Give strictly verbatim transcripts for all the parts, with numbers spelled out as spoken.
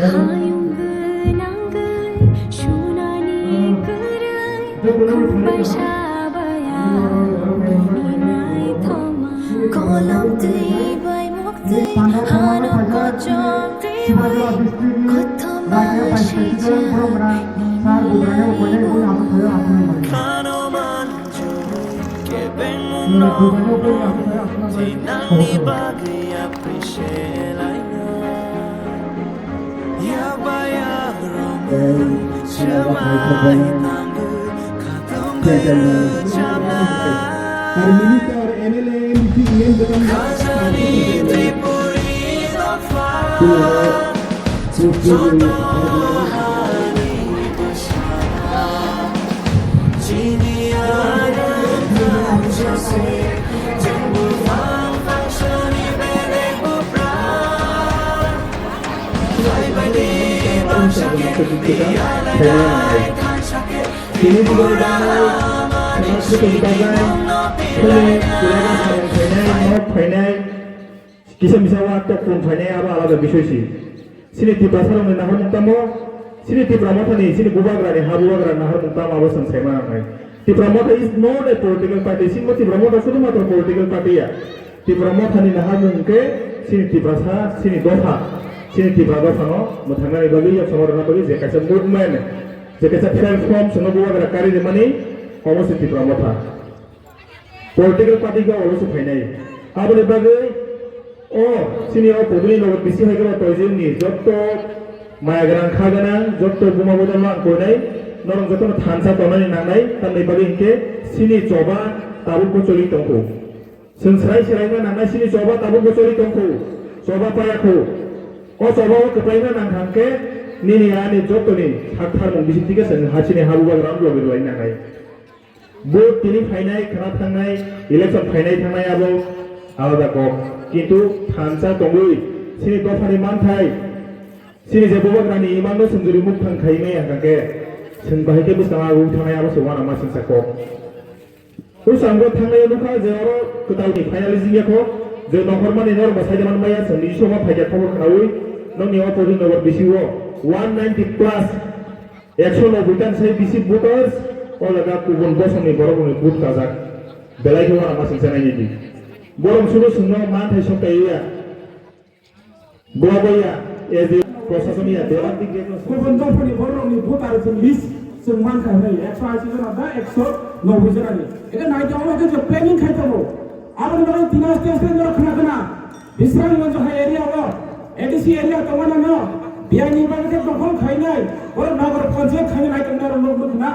Hayung gwnangwi sunani kwrwi, khumbai sabaya bini naithoma. Kolom twi bai muk twi hano kochom twi bai, kothoma swijak nini laibu. Khano man Tini tubui bagwi khwna swtwi bagwi khwlwi kwlaiba samung phainai, nok phainai, kisa misa wa tok pung phainai abo alada bisoi si. Chini Tiprasarokni naharmung tamo, chini Tipra Mothani, chini bubagrani ha bubagra naharmung tamo abo chwng saima nangnai. Tipra Motha is not a political party, chini Tipra Motha sudhumatro political party ya. Tipra Mothani naharmung hwnkhe chini Tiprasa, chini dopha, chini Tipra dophano mwthangnani bagwi, yaksomo rwna bagwi je kaisa movement, je kaisa platform chwngno bubagra kari rimani, omo se Tipra Motha. Political party khe olo se phainai. Aboni bagwi o chini o Puduni Nagar bisi hai khe o Toijingni jotto maya gwnang kha gwnang, jotto buma budharno ang koinai, norok jotono thansa tongnani nangnai, tamni bagwi hinkhe chini choba tabukbo choli tongkhu. Chwng swrai swraima nangnai chini choba tabukbo choli tongkhu, choba payakhu. O choba o kwplaima nang thangkhe nini ani jottoni sak tharmung bisingtwi khe chwng ha chini ha bubagrano logi rwlai nangnai. Vote tini phainai, khwna thangnai, election phainai thangnai abo alada kok. Kintu thansa tongwi chini dophani manthai, chini je bubagrani imangno chwng jodi mukthang khai maya hwnkhe chwng bahai khe bwskango agwi thangnai abo se uanama singsa kok. Bwskango thangnai nukha je oro kwtalni finally jingya kho, je nohormani norok bo saida man maya chwng nini soma phaikha khobor khnaui nokni o Puduni Nagar bisi o one ninety plus. Ekso noboi tan sai bisi voters, o jaga kubun bosongni borok rokni vote kajak. Belai khe uanama singsa naini di. Borok sudu chwngno manthai sok kaiya. Bo boya, as a prosason ya, dewan di gate. Kubun dophani borok rokni voter chwng list chwng mankha hwnwi, ekso ashi jona ba ekso noboi jona ni. Eke nai tongo, eke je planning khai tongo. Aboni bagwi tino stage stage norok khna khna. Bisramganj hai area o, A D C area tongo nang no, biyai ni bagwi khe dokhol khainai, oro nagar panchayat khainai nai tong norok nuk nuk na.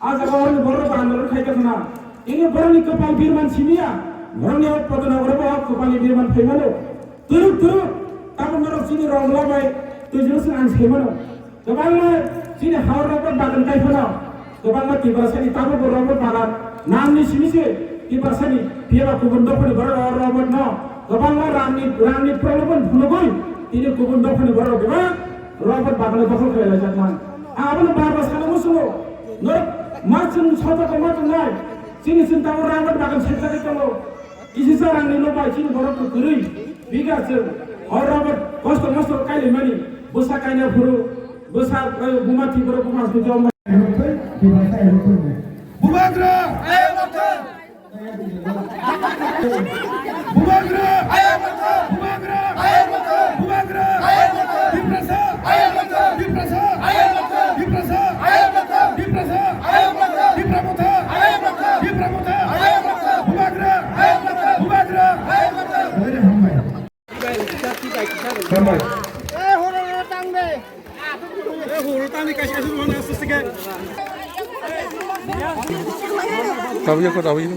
A jaga oroni borok andolon khai tong na. Ini borokni kwpal birman simiya, borokni o Podunagoro bo kwpalni birman phaimano. Turuk turuk, tabuk norok chini rongla bai, twijwng sing ang saimano. Kwbangma chini ha rok bagan kai phano, kwbangma Tiprasani tabukbo rubber bagan, namni simi se Tiprasani, phiyaba kubun dophani borok rubber no, kwbangma rangni, rangni problem phunugwi, tini kubun dophani borok kwbang rubber bagan dokhol khlai laijak man. Ang abono bar bar sana musungo, norok ma chwng soto tongma tongnai, chini chwng tabuk rubber bagan saijagwi tongo, kisi sa rangni no bai chini borok kwrwi. Biga chwng, o rubber kosto mosto kailaimani, bwsa kaina phuru, bwsa, eh, buma thwi phuru buma thwi jom. Bubagra! Bubagra! Bubagra! Bubagra! Tiprasa! Tiprasa! Tiprasa! Tipra Motha! Bubagra! Bubagra! Hambai. Tabuya ko, tabuya.